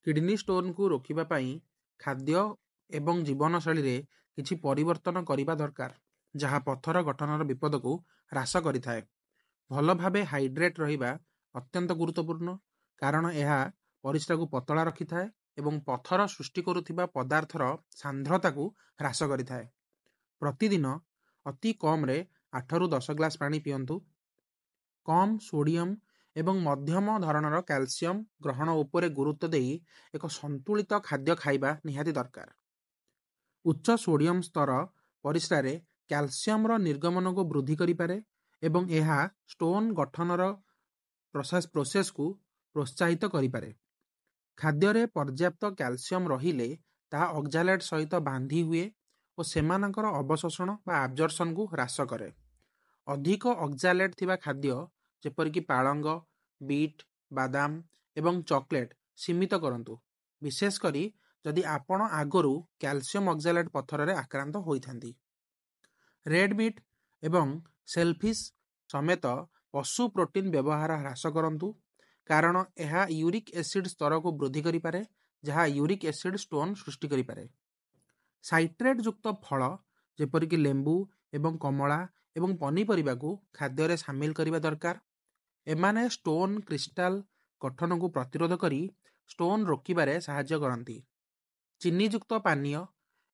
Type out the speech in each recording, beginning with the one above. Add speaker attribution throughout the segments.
Speaker 1: Kidney ଷ୍ଟୋନକୁ ରୋକିବା ପାଇଁ ଖାଦ୍ୟ ଏବଂ ଜୀବନଶୈଳୀରେ କିଛି ପରିବର୍ତ୍ତନ କରିବା ଦରକାର, ଯାହା ପଥର ଗଠନର ବିପଦକୁ ହ୍ରାସ କରିଥାଏ। ଭଲ ଭାବେ ହାଇଡ୍ରେଟ୍ ରହିବା ଅତ୍ୟନ୍ତ ଗୁରୁତ୍ୱପୂର୍ଣ୍ଣ, କାରଣ ଏହା ପରିସ୍ରାକୁ ପତଳା ରଖିଥାଏ ଏବଂ ପଥର ସୃଷ୍ଟି କରୁଥିବା ପଦାର୍ଥର ସାନ୍ଧ୍ରତାକୁ ହ୍ରାସ କରିଥାଏ। ପ୍ରତିଦିନ ଅତି କମରେ 8ରୁ 10 ଗ୍ଲାସ ପାଣି ପିଅନ୍ତୁ। କମ୍ ସୋଡ଼ିୟମ ଏବଂ ମଧ୍ୟମ ଧରଣର କ୍ୟାଲସିୟମ ଗ୍ରହଣ ଉପରେ ଗୁରୁତ୍ୱ ଦେଇ ଏକ ସନ୍ତୁଳିତ ଖାଦ୍ୟ ଖାଇବା ନିହାତି ଦରକାର। ଉଚ୍ଚ ସୋଡ଼ିୟମ ସ୍ତର ପରିସ୍ରାରେ କ୍ୟାଲସିୟମର ନିର୍ଗମନକୁ ବୃଦ୍ଧି କରିପାରେ ଏବଂ ଏହା ଷ୍ଟୋନ ଗଠନର ପ୍ରୋସେସକୁ ପ୍ରୋତ୍ସାହିତ କରିପାରେ। ଖାଦ୍ୟରେ ପର୍ଯ୍ୟାପ୍ତ କ୍ୟାଲସିୟମ ରହିଲେ ତାହା ଅକ୍ଜାଲେଟ୍ ସହିତ ବାନ୍ଧି ହୁଏ ଓ ସେମାନଙ୍କର ଅବଶୋଷଣ ବା ଆବଜର୍ପସନକୁ ହ୍ରାସ କରେ। ଅଧିକ ଅକ୍ଜାଲେଟ୍ ଥିବା ଖାଦ୍ୟ ଯେପରିକି ପାଳଙ୍ଗ, ବିଟ୍, ବାଦାମ ଏବଂ ଚକୋଲେଟ୍ ସୀମିତ କରନ୍ତୁ, ବିଶେଷ କରି ଯଦି ଆପଣ ଆଗରୁ କ୍ୟାଲସିୟମ ଅକ୍ଜାଲେଟ୍ ପଥରରେ ଆକ୍ରାନ୍ତ ହୋଇଥାନ୍ତି। ରେଡ୍ ମିଟ୍ ଏବଂ ସେଲଫିସ୍ ସମେତ ପଶୁ ପ୍ରୋଟିନ୍ ବ୍ୟବହାର ହ୍ରାସ କରନ୍ତୁ, କାରଣ ଏହା ୟୁରିକ୍ ଏସିଡ୍ ସ୍ତରକୁ ବୃଦ୍ଧି କରିପାରେ, ଯାହା ୟୁରିକ୍ ଏସିଡ୍ ଷ୍ଟୋନ୍ ସୃଷ୍ଟି କରିପାରେ। ସାଇଟ୍ରେଟ୍ ଯୁକ୍ତ ଫଳ ଯେପରିକି ଲେମ୍ବୁ ଏବଂ କମଳା ଏବଂ ପନିପରିବାକୁ ଖାଦ୍ୟରେ ସାମିଲ କରିବା ଦରକାର। ଏମାନେ ଷ୍ଟୋନ୍ କ୍ରିଷ୍ଟାଲ ଗଠନକୁ ପ୍ରତିରୋଧ କରି ଷ୍ଟୋନ୍ ରୋକିବାରେ ସାହାଯ୍ୟ କରନ୍ତି। ଚିନିଯୁକ୍ତ ପାନୀୟ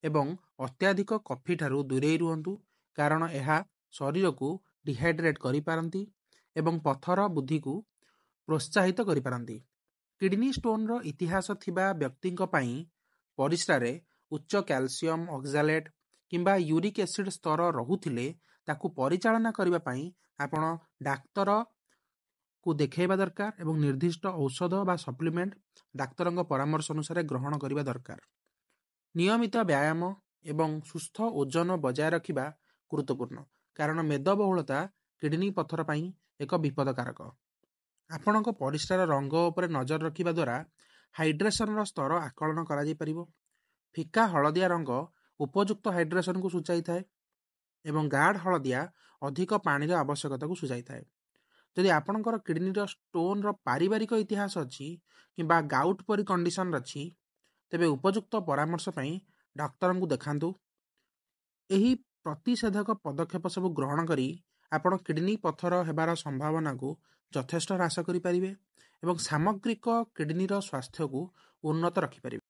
Speaker 1: ଏବଂ ଅତ୍ୟଧିକ କଫି ଠାରୁ ଦୂରେଇ ରୁହନ୍ତୁ, କାରଣ ଏହା ଶରୀରକୁ ଡିହାଇଡ୍ରେଟ୍ କରିପାରନ୍ତି ଏବଂ ପଥର ବୃଦ୍ଧିକୁ ପ୍ରୋତ୍ସାହିତ କରିପାରନ୍ତି। କିଡନୀ ଷ୍ଟୋନର ଇତିହାସ ଥିବା ବ୍ୟକ୍ତିଙ୍କ ପାଇଁ ପରିସ୍ରାରେ ଉଚ୍ଚ କ୍ୟାଲସିୟମ ଅକ୍ଜାଲେଟ୍ କିମ୍ବା ୟୁରିକ୍ ଏସିଡ୍ ସ୍ତର ରହୁଥିଲେ, ତାକୁ ପରିଚାଳନା କରିବା ପାଇଁ ଆପଣ ଡାକ୍ତରକୁ ଦେଖାଇବା ଦରକାର ଏବଂ ନିର୍ଦ୍ଦିଷ୍ଟ ଔଷଧ ବା ସପ୍ଲିମେଣ୍ଟ ଡାକ୍ତରଙ୍କ ପରାମର୍ଶ ଅନୁସାରେ ଗ୍ରହଣ କରିବା ଦରକାର। ନିୟମିତ ବ୍ୟାୟାମ ଏବଂ ସୁସ୍ଥ ଓଜନ ବଜାୟ ରଖିବା ଗୁରୁତ୍ୱପୂର୍ଣ୍ଣ, କାରଣ ମେଦବହୁଳତା କିଡନୀ ପଥର ପାଇଁ ଏକ ବିପଦକାରକ। ଆପଣଙ୍କ ପରିସ୍ରାର ରଙ୍ଗ ଉପରେ ନଜର ରଖିବା ଦ୍ୱାରା ହାଇଡ୍ରେସନର ସ୍ତର ଆକଳନ କରାଯାଇପାରିବ। ଫିକା ହଳଦିଆ ରଙ୍ଗ ଉପଯୁକ୍ତ ହାଇଡ୍ରେସନକୁ ସୂଚାଇଥାଏ ଏବଂ ଗାଢ଼ ହଳଦିଆ ଅଧିକ ପାଣିର ଆବଶ୍ୟକତାକୁ ସୂଚାଇଥାଏ। ଯଦି ଆପଣଙ୍କର କିଡନୀର ଷ୍ଟୋନର ପାରିବାରିକ ଇତିହାସ ଅଛି କିମ୍ବା ଗାଉଟ୍ ପରି କଣ୍ଡିସନ ଅଛି, ତେବେ ଉପଯୁକ୍ତ ପରାମର୍ଶ ପାଇଁ ଡାକ୍ତରଙ୍କୁ ଦେଖାନ୍ତୁ। ଏହି ପ୍ରତିଷେଧକ ପଦକ୍ଷେପ ସବୁ ଗ୍ରହଣ କରି ଆପଣ କିଡନୀ ପଥର ହେବାର ସମ୍ଭାବନାକୁ ଯଥେଷ୍ଟ ହ୍ରାସ କରିପାରିବେ ଏବଂ ସାମଗ୍ରିକ କିଡନୀର ସ୍ୱାସ୍ଥ୍ୟକୁ ଉନ୍ନତ ରଖିପାରିବେ।